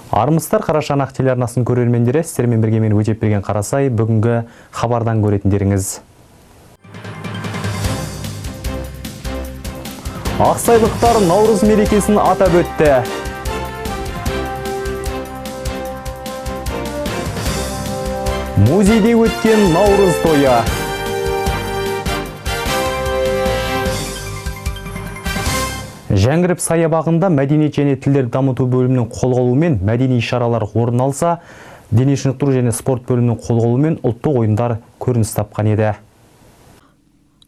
Армысыздар, Қарашанақ телеарнасының көрермендері, сіздермен бірге мен Өтепберген Қарасай. Бүгінгі хабардан көретіндеріңіз. Ақсайлықтар Наурыз мерекесін атап өтті. Музейде өткен Наурыз тойы. Жәңгіров саябағында мәдениет және тілдерді дамыту бөлімінің қолға алуымен мәдени шаралар орын алса, дене шынықтыру және спорт бөлімінің қолға алуымен ұлттық ойындар көрініс тапқан еді.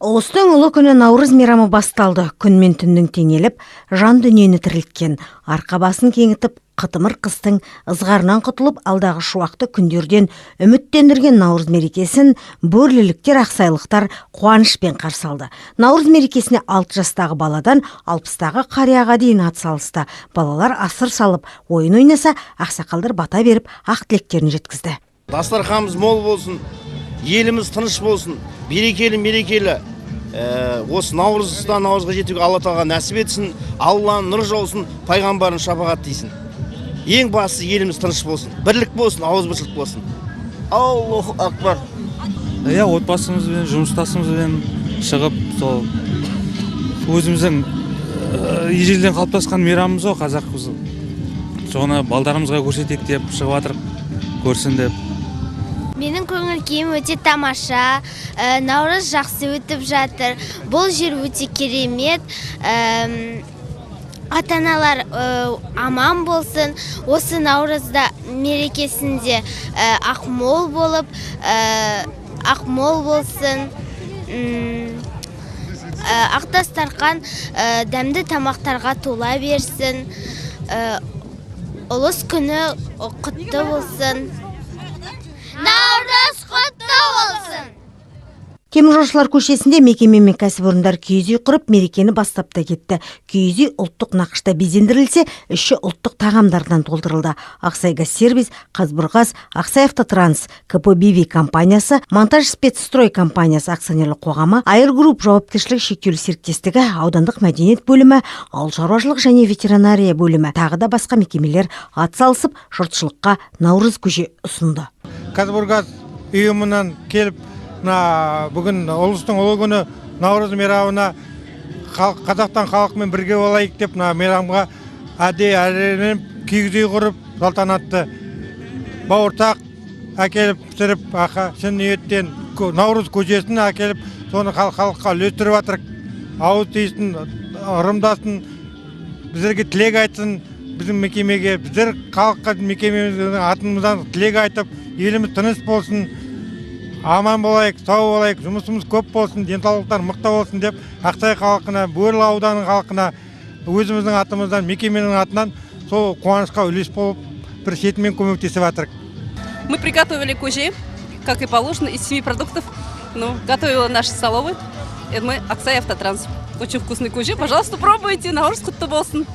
Ұлыстың ұлы күні Наурыз мейрамы басталды. Күн мен түннің теңеліп, жан дүниені тірілткен, арқа басын кеңітіп, қытымыр қыстың ызғарынан құтылып, алдағы шуақты күндерден үміттендірген Наурыз мерекесін бөрліліктер, ақсайлықтар қуанышпен қарсы алды. Наурыз мерекесіне 6 жастағы баладан 60-тағы қарияға дейін атсалысты. Балалар асыр салып, ойын ойнаса, ақсақалдар бата беріп, ақ тілектерін жеткізді. Дастарханымыз мол болсын, еліміз тыныш болсын, берекелі мерекелі. Осы Наурыздан Наурызға жетуге Алла тағала нәсіп етсін, Алланың нұры жаусын, пайғамбарын шапағат тисін. Ең бастысы еліміз тыныш болсын, бірлік болсын, ауызбіршілік болсын. Аллаху акбар. Иә, отбасымызбен, жұмыстасымызбен шығып, сол өзіміздің ежелден қалыптасқан мейрамымыз ғой, қазақпыз. Соны балдарымызға көрсетейік деп шығып жатырық, көрсін деп. Менің көңіл күйім өте тамаша, Наурыз жақсы өтіп жатыр, бұл жер өте керемет, ата-аналар аман болсын, осы Наурызда мерекесінде ақмол болып, ақмол болсын, ақ дастархан дәмді тамақтарға тола берсін, ұлыс күні құтты болсын. Наурыз құтты болсын! Теміржолшылар көшесінде мекеме мен кәсіпорындар киіз үй құрып, мерекені бастап та кетті. Киіз үй ұлттық нақышта безендірілсе, іші ұлттық тағамдардан толтырылды. Ақсай Газсервис, Қазбұрғаз, Ақсай Автотранс, КП БВ компаниясы, Монтаж Спецстрой компаниясы акционерлік қоғамы, Айр Групп жауапкершілігі шектеулі серіктестігі, аудандық мәдениет бөлімі, ауыл шаруашылық және ветеринария бөлімі, тағы да басқа мекемелер атсалысып, жұртшылыққа Наурыз көже ұсынды. Қазбұрғаз ұйымынан келіп, бүгін ұлыстың ұлы күні Наурыз мейрамына Қазақстан халқымен бірге болайық деп мейрамға әдейі әрленіп киіз үй құрып, салтанатты бауырсақ әкеліп пісіріп, шын ниеттен Наурыз көжесін әкеліп, соны халыққа үлестіріп жатыр. Ауыз тисін, ырымдасын, біздерге тілек айтсын, біздің мекемеге, біздер халыққа мекемеміздің атымыздан тілек айтып, еліміз тыныш болсын, аман болайық, сау болайық, жұмысымыз көп болсын, денсаулықтар мықты болсын деп Ақсай халқына, Бөрлі ауданының халқына өзіміздің атымыздан, мекеменің атынан сол қуанышқа үлес болып бір шетімен көмектесіп жатырық. Мы приготовили коже, как и положено, из 7 продуктов. Ну, готовила наши столовые. И мы Ақсай Автотранс. Очень вкусный коже, пожалуйста, пробуйте. Наурыз құтты болсын.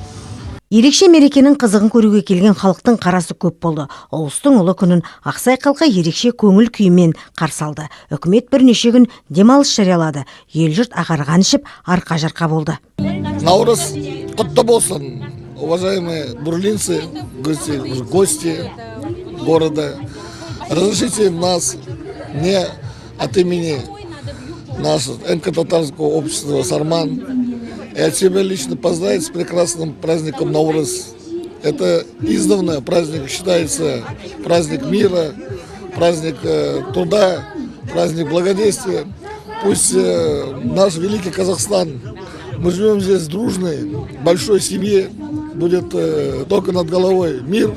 Ерекше мерекенің қызығын көруге келген халықтың қарасы көп болды. Ұлыстың ұлы күнін Ақсай халқы ерекше көңіл күймен қарсы алды. Үкімет бірнеше күн демалыс жариялады. Ел жұрт ағарған ішіп, арқа жарқа болды. Наурыз құтты болсын, уважаемые бурлинцы, гости города. Разрешите нас, мне от имени нашего МК-татарского общества «Сарман» и от себя лично поздравить с прекрасным праздником Наурыз. Это издавна праздник считается праздник мира, праздник труда, праздник благодействия. Пусть наш великий Казахстан, мы живем здесь в дружной, большой семье, будет только над головой мир.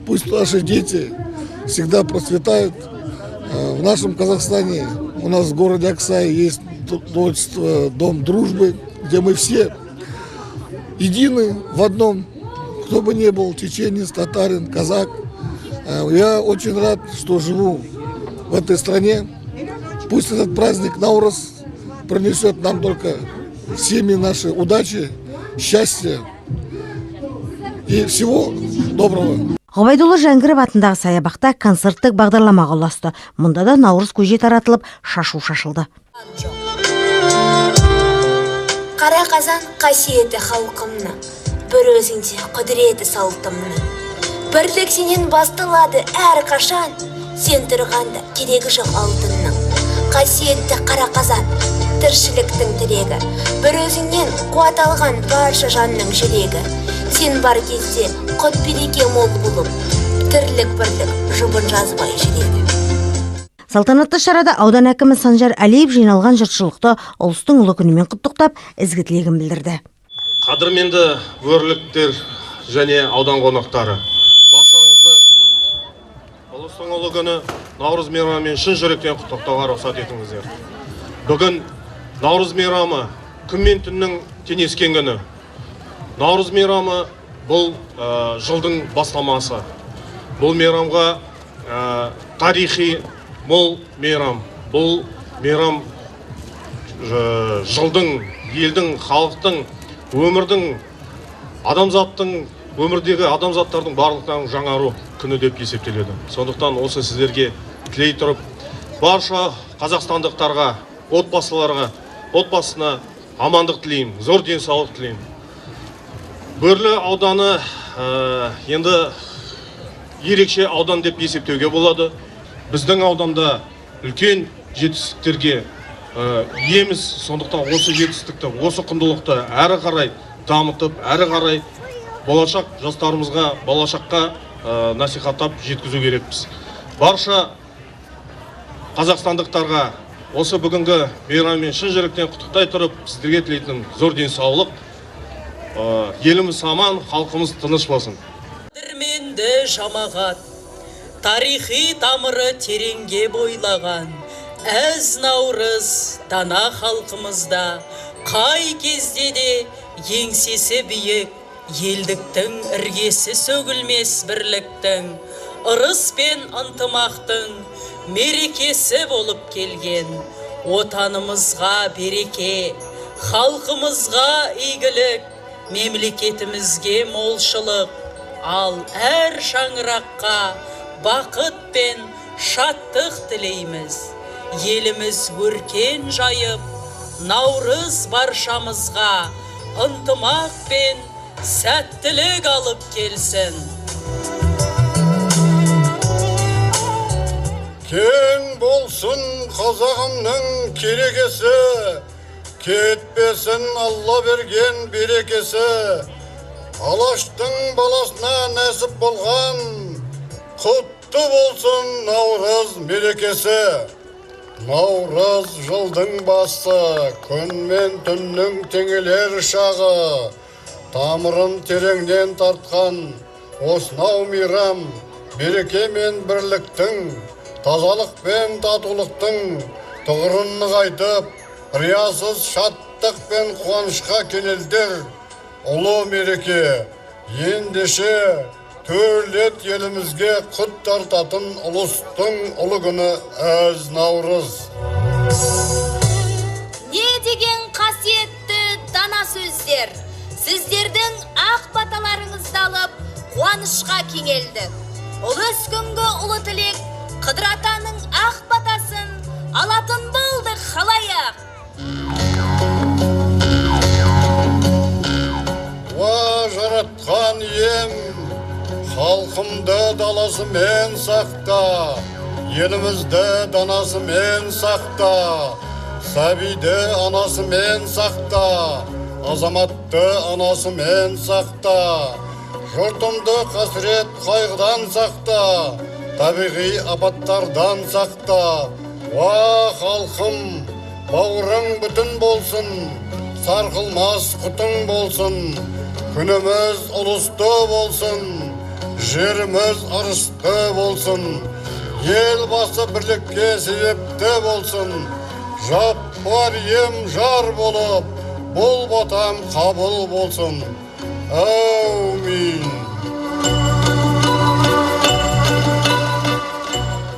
Пусть наши дети всегда процветают. В нашем Казахстане, у нас в городе Аксай есть Дом дружбы, где мы все едины в одном, кто бы ни был, чеченец, татарин, казак. Я очень рад, что живу в этой стране. Пусть этот праздник Наурыз принесет нам только всеми наши удачи, счастье и всего доброго. Ғабайдолла Жәңгіров атындағы саябақта концерттік бағдарламаға ұласты. Мұнда да Наурыз көже таратылып, шашу шашылды. Қара қазан қасиеті халқымның, Бір өзіңде құдіреті салтымның. Бірлік сенен басталады әрқашан, сен тұрғанда керегі жоқ алтынның. Қасиетті қара қазан, тіршіліктің тірегі, бір өзіңнен қуат алған барша жанның жүрегі. Сен бар кезде құт береке мол болып, тірлік бірлік жұбын жазбай жүреді. Салтанатты шарада аудан әкімі Санжар Әлиев жиналған жұртшылықты ұлыстың ұлы күнімен құттықтап, ізгі тілегін білдірді. Қадірменді өрліктер және аудан қонақтары, баршаңызды ұлыстың ұлы күні Наурыз мейрамымен шын жүректен құттықтауға рұқсат етіңіздер. Бүгін Наурыз мейрамы күн мен түннің теңескен күні. Наурыз мейрамы бұл жылдың бастамасы. Бұл мейрамға тарихи мол мейрам. Бұл мейрам жылдың, елдің, халықтың, өмірдің, адамзаттың, өмірдегі адамзаттардың барлықтарының жаңару күні деп есептеледі. Сондықтан осы сіздерге тілей тұрып, барша қазақстандықтарға, отбасыларға, отбасына амандық тілеймін, зор денсаулық тілеймін. Бөрлі ауданы енді ерекше аудан деп есептеуге болады. Біздің ауданда үлкен жетістіктерге иеміз, сондықтан осы жетістікті, осы құндылықты әрі қарай дамытып, әрі қарай болашақ жастарымызға, болашаққа насихаттап жеткізу керекпіз. Барша қазақстандықтарға осы бүгінгі мейраммен шын жүректен құттықтай тұрып, сіздерге тілейтінім зор денсаулық, еліміз аман, халқымыз тыныш болсын. Қадірменді жамағат, тарихи тамыры тереңге бойлаған, әз Наурыз дана халқымызда қай кезде де еңсесі биік, елдіктің іргесі сөгілмес бірліктің, ырыс пен ынтымақтың мерекесі болып келген. Отанымызға береке, халқымызға игілік, мемлекетімізге молшылық, ал әр шаңыраққа бақыт пен шаттық тілейміз. Еліміз өркен жайып, Наурыз баршамызға ынтымақ пен сәттілік алып келсін. Кең болсын қазағымның керегесі, кетпесін Алла берген берекесі. Алаштың баласына нәсіп болған, құтты болсын Наурыз мерекесі. Наурыз жылдың басы, күн мен түннің теңелер шағы. Тамырын тереңнен тартқан осынау мейрам береке мен бірліктің, тазалық пен татулықтың тұғырын нығайтып, риясыз шаттық пен қуанышқа кенелтер ұлы мереке. Ендеше төрлет елімізге құт тартатын ұлыстың ұлы күні әз Наурыз. Не деген қасиетті дана сөздер! Сіздердің ақ баталарыңызды алып, қуанышқа кенелдік. Ұлы күнгі ұлы тілек, Қыдыр атаның ақ батасын алатын болдық халаяқ. Уа жаратқан ием, халқымды даласымен сақта, елімізді данасымен сақта, сәбиді анасымен сақта, азаматты анасымен сақта, жұртымды қасірет қайғыдан сақта, табиғи апаттардан сақта. Уа халқым, бауырың бүтін болсын, сарқылмас құтың болсын, күніміз ұлысты болсын, жеріміз ырысты болсын, ел басы бірлікке себепті болсын, жаппар ем жар болып, бұл батам қабыл болсын. Әумин.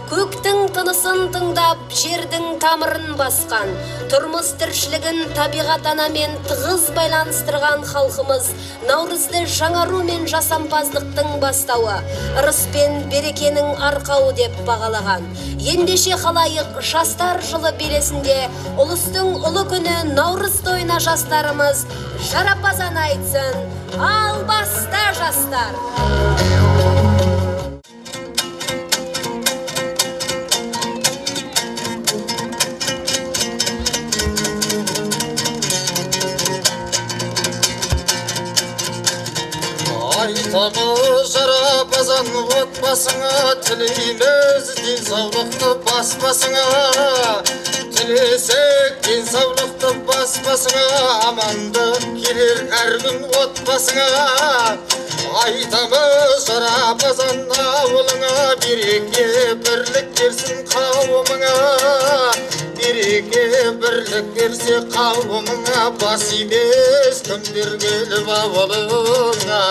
Көктің тынысын тыңдап, жердің тамырын тамырын басқан, тұрмыс тіршілігін табиғат анамен тығыз байланыстырған халқымыз Наурызды жаңару мен жасампаздықтың бастауы, ырыс пен берекенің арқауы деп бағалаған. Ендеше халайық жастар жылы белесінде ұлыстың ұлы күні Наурыз тойына жастарымыз жарапазан айтсын. Ал баста жастар! Айтамыз жарапазан отбасыңа, тілейміз денсаулықты бас басыңа. Тілесек денсаулықты бас басыңа, амандық келер әр күн отбасыңа. Айтамыз жарапазан ауылыңа, береке бірлік берсін қауымыңа. Береке бірлік берсе қауымыңа, бас емес күндер келіп ауылыңа.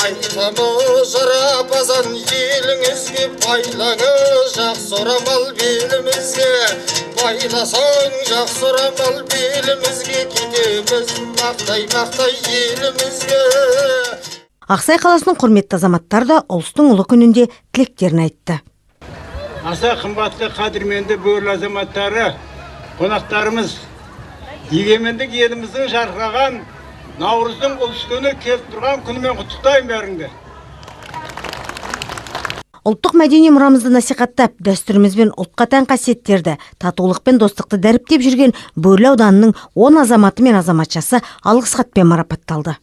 Айтамыз жарапазан еліңізге, байлаңыз жақсы орамал белімізге. Байласаң жақсы орамал белімізге, кетеміз мақтай-мақтай елімізге. Ақсай қаласының құрметті азаматтары да ұлыстың ұлы күнінде тілектерін айтты. Аса қымбатты қадірменді бөрілі азаматтары, қонақтарымыз, егемендік еліміздің жарқыраған Наурыздың ұлыс күні келіп тұрған күнімен құттықтаймын бәріңді. Ұлттық мәдени мұрамызды насихаттап, дәстүріміз бен ұлтқа тән қасиеттерді, татулық пен достықты дәріптеп жүрген Бөрлі ауданының 10 азаматы мен азаматшасы алғыс хатпен марапатталды.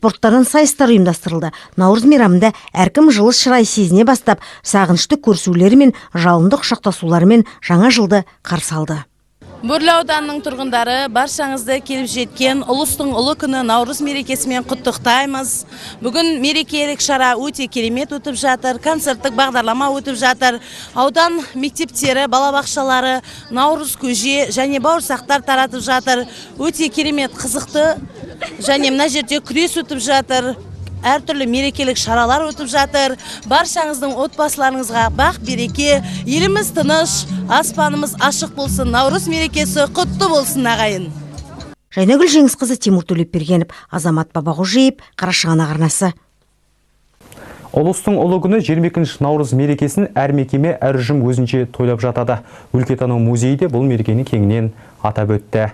спорттардан сайыстар ұйымдастырылды. Наурыз мейрамында әркім жылы шырай сезіне бастап, сағынышты көрісулері мен жалынды құшақтасуларымен жаңа жылды қарсы алды. Бөрлі ауданының тұрғындары, баршаңызды келіп жеткен ұлыстың ұлы күні Наурыз мерекесімен құттықтаймыз. Бүгін мерекелік шара өте керемет өтіп жатыр, концерттік бағдарлама өтіп жатыр. Аудан мектептері, балабақшалары Наурыз көже және бауырсақтар таратып жатыр. Өте керемет, қызықты және мына жерде күрес өтіп жатыр. Әртүрлі мерекелік шаралар өтіп жатыр. Баршаңыздың отбасыларыңызға бақ береке, еліміз тыныш, аспанымыз ашық болсын. Наурыз мерекесі құтты болсын, ағайын. Жайнагүл Жеңісқызы, Тимур Төлепбергенов, Азамат Бабағожиев, Қарашығанақ арнасы. Ұлыстың ұлы күні 22 наурыз мерекесін әр мекеме, әр ұжым өзінше тойлап жатады. Өлкетану музейі де бұл мерекені кеңінен атап өтті.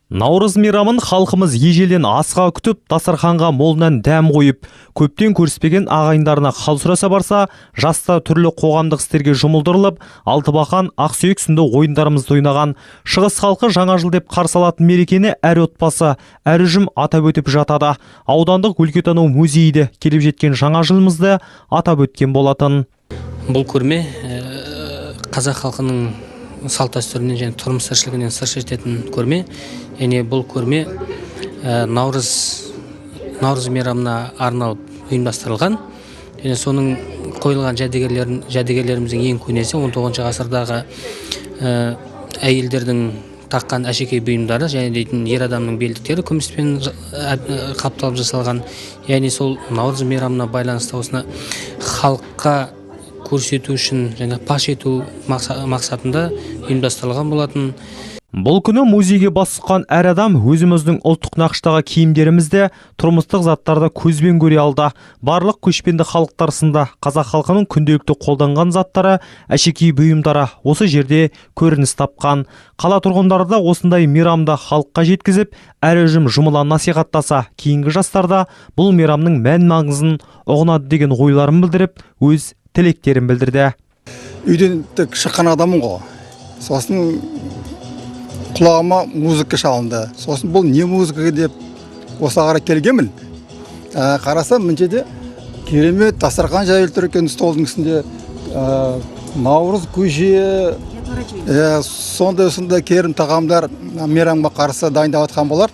Наурыз мейрамын халқымыз ежелден асыға күтіп, дастарханға молынан дәм қойып, көптен көріспеген ағайындарына хал сұраса барса, жастар түрлі қоғамдық істерге жұмылдырылып, алтыбақан, ақсүйек сынды ойындарымызды ойнаған. Шығыс халқы жаңа жыл деп қарсы алатын мерекені әр отбасы, әр ұжым атап өтіп жатады. Аудандық өлкетану музейі де келіп жеткен жаңа жылымызды атап өткен болатын. Бұл көрме қазақ халқының салт дәстүрінен және тұрмыс тіршілігінен сыр шертетін көрме. Яғни бұл көрме Наурыз мейрамына арналып ұйымдастырылған. Және соның қойылған жәдігерлеріміздің ең көнесі 19 ғасырдағы әйелдердің таққан әшекей бұйымдары және дейтін ер адамның белдіктері күміспен қапталып жасалған. Яғни сол Наурыз мейрамына байланысты осыны халыққа көрсету үшін және паш ету мақсатында ұйымдастырылған болатын. Бұл күні музейге бас сұққан әр адам өзіміздің ұлттық нақыштағы киімдерімізді, тұрмыстық заттарды көзбен көре алды. Барлық көшпенді халықтар сынды қазақ халқының күнделікті қолданған заттары, әшекей бұйымдары осы жерде көрініс тапқан. Қала тұрғындары да осындай мейрамды халыққа жеткізіп, әр ұжым жұмыла насихаттаса, кейінгі жастар да бұл мейрамның мән-маңызын ұғынады деген ойларын білдіріп, өз тілектерін білдірді. Үйден тек шыққан адаммын ғой. Сосын құлағыма музыка шалынды. Сосын бұл не музыка деп осыға қарай келгенмін. Қарасам, мына жерде керемет дастархан жайылып тұр екен столдың үстінде. Наурыз көже, сондай керім тағамдар мейрамға қарсы дайындап жатқан болар.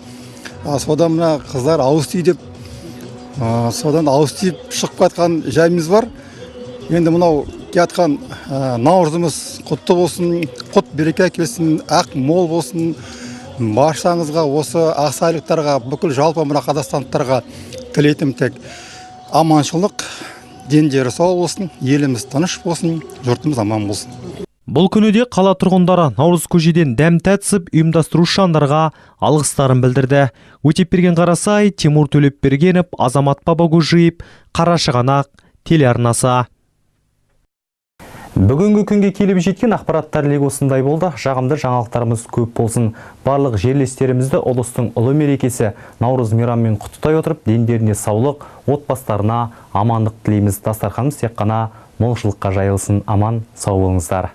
Содан мына қыздар ауыз ти деп, содан ауыз тиіп шығып жатқан жайымыз бар. Енді мынау келатқан наурызымыз құтты болсын, құт береке әкелсін, ақ мол болсын. Баршаңызға, осы ақсайлықтарға, бүкіл жалпы мына қазақстандықтарға тілейтінім тек аманшылық, дендері сау болсын, еліміз тыныш болсын, жұртымыз аман болсын. Бұл күні де қала тұрғындары наурыз көжеден дәм татысып, ұйымдастырушы жандарға алғыстарын білдірді. Өтепберген Қарасай, Тимур Төлепбергенов, Азамат Бабагожиев, Қарашығанақ телеарнасы. Бүгінгі күнге келіп жеткен ақпараттар легі осындай болды. Жағымды жаңалықтарымыз көп болсын. Барлық жерлестерімізді ұлыстың ұлы мерекесі Наурыз мейрамымен құттықтай отырып, дендеріне саулық, отбасыларына амандық тілейміз. Дастарханымыз тек қана молшылыққа жайылсын. Аман сау болыңыздар.